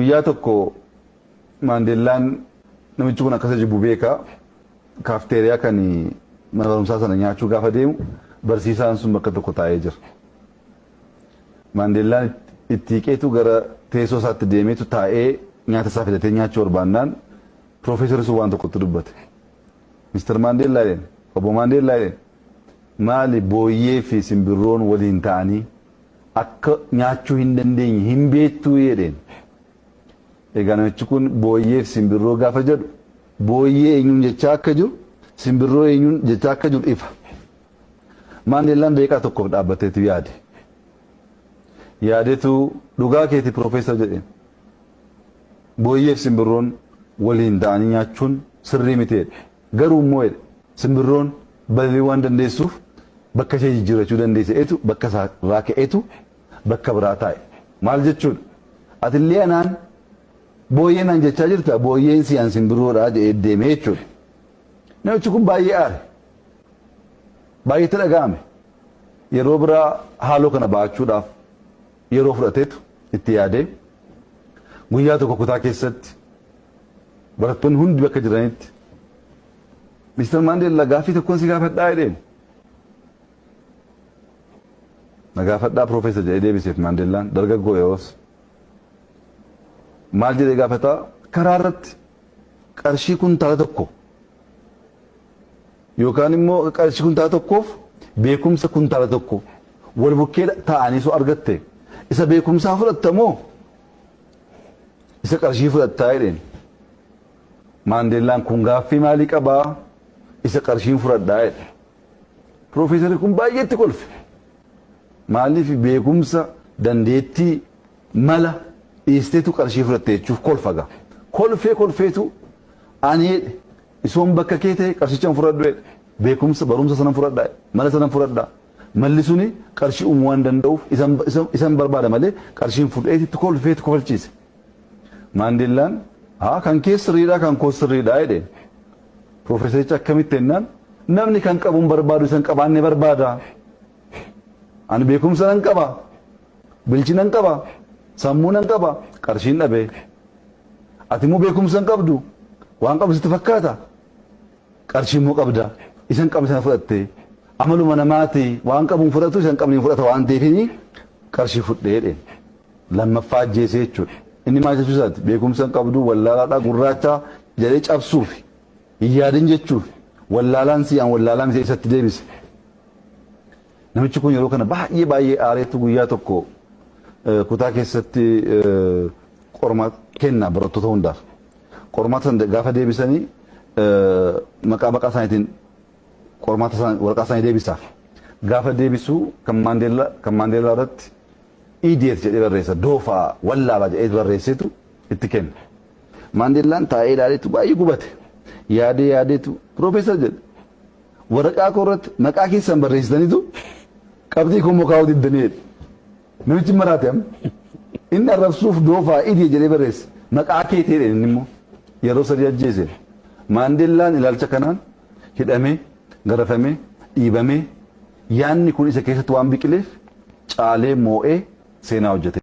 Guyyaa tokko Maandeellaan namichi kun akkasa jibbu beeka. Kaafteeriyaa kan mana barumsaa sana nyaachuu gaafa deemu barsiisaan sun bakka tokko taa'ee jira. Maandeellaan itti hiiqeetu gara teessoo isaatti deemeetu taa'ee nyaata isaa fidatee nyaachuu barbaannaan piroofeesarri sun waan tokkotti dubbate. Mister Maandeellaa jedheen, obbo Maandeellaa jedheen, maali booyyee fi simbirroon waliin ta'anii akka nyaachuu hin dandeenye hin beektuu jedheen. Egaa namichi kun booyyee fi simbirroo gaafa jedhu booyyee eenyuun jechaa akka jiru simbirroo eenyuun jechaa akka jiru ifa. Maandeellaan daqiiqaa tokkoof dhaabbateetu yaade. Yaadetu dhugaa keeti piroofeesar jedheen. Booyyee fi simbirroon waliin ta'anii nyaachuun sirrii miti jedhe. Garuu immoo jedhe simbirroon balali'uu waan dandeessuuf bakka ishee jijjiirrachuu dandeesse etu bakka isaa irraa ka'eetu bakka biraa taa'e. Maal jechuudha? Atillee anaan booyyee naan jechaa jirta booyyeen si an simbirroodha jedhee deeme jechuudha. Namichi kun baay'ee aare. Baay'eetti dhaga'ame. Yeroo biraa haaloo kana ba'achuudhaaf yeroo fudhateetu itti yaadee guyyaa tokko kutaa keessatti barattoonni hundi bakka jiranitti Mister Maandeellaa gaaffii tokkoon si gaafadhaa jedheen. Na gaafadhaa piroofeesar jedhee deebiseef Maandeellaan dargaggoo yeroos. Maal jedhee gaafataa karaa irratti qarshii kuntaala tokko yookaan immoo qarshii kuntaala tokkoof beekumsa kuntaala tokko wal bukkee taa'anii soo argatte isa beekumsaa fudhatta moo isa qarshii fudhattaa jedheen. Maandeellaan kun gaaffii maalii qabaa isa qarshiin fudhadhaa jedhe. Piroofeesarri kun baay'ee itti kolfe. Maaliif beekumsa dandeettii mala dhiisteetu qarshii fudhatte jechuuf kolfa gaa. Kolfee kolfeetu ani jedhe isoon bakka kee ta'e qarshicha hin fudhadhu jedhe. Beekumsa barumsa sanan fudhadha jedhe. Mala sanan fudhadha. Malli suni qarshii uumuu waan danda'uuf isan barbaada malee qarshiin fudheetitti kolfeetu kofalchiise. Maandeellaan haa kan kee sirriidha kan koo sirriidha jedheen. Piroofeesarichi akkamitti jennaan namni kan qabuun barbaadu isan qabaanne barbaada. Ani beekumsa nan qaba, bilchina nan qaba, sammuu nan qaba, qarshiin dhabe. Ati immoo beekumsa hin qabdu, waan qabdu sitti fakkaata. Qarshii immoo qabda, isa hin qabne sana fudhatte. Amaluma namaati waan qabuun fudhatu isa hin qabne fudhata waan ta'eef qarshii fudhee jedheen. Lammaffaa ajjeesee jechuudha. Inni maal jechuu isaati? Beekumsa hin qabdu, wallaalaadha, gurraacha jedhee cabsuufi. Hin yaadin jechuufi. Wallaalaan si an wallaalaa miti isatti deebise. Namichi kun yeroo kana baay'ee baay'ee aareetu guyyaa tokko kutaa keessatti qormaata kenna barattoota hundaaf. Qormaata sana gaafa deebisanii maqaa maqaa isaaniitiin qormaata isaanii waraqaa isaanii deebisaaf. Gaafa deebisuu kan Maandeellaa kan Maandeellaa irratti idiot jedhee barreessa doofaa wallaalaa jedhee barreesseetu itti kenna. Maandeellaan taa'ee ilaaleetu baay'ee gubate. Yaadee yaadeetu piroofeesar jedhe. Waraqaa koo irratti maqaa keessan barreessitaniitu qabxii koo immoo kaa'uu diddanii jedhe. Namichi maraate amma. Inni arrabsuuf doofaa idiot jedhee barreesse. Maqaa kee ta'e inni immoo yeroo sadii ajjeese. Maandeellaan ilaalcha kanaan hidhamee, garafamee, dhiibamee yaanni kun isa keessatti waan biqileef caalee moo'ee seenaa hojjete.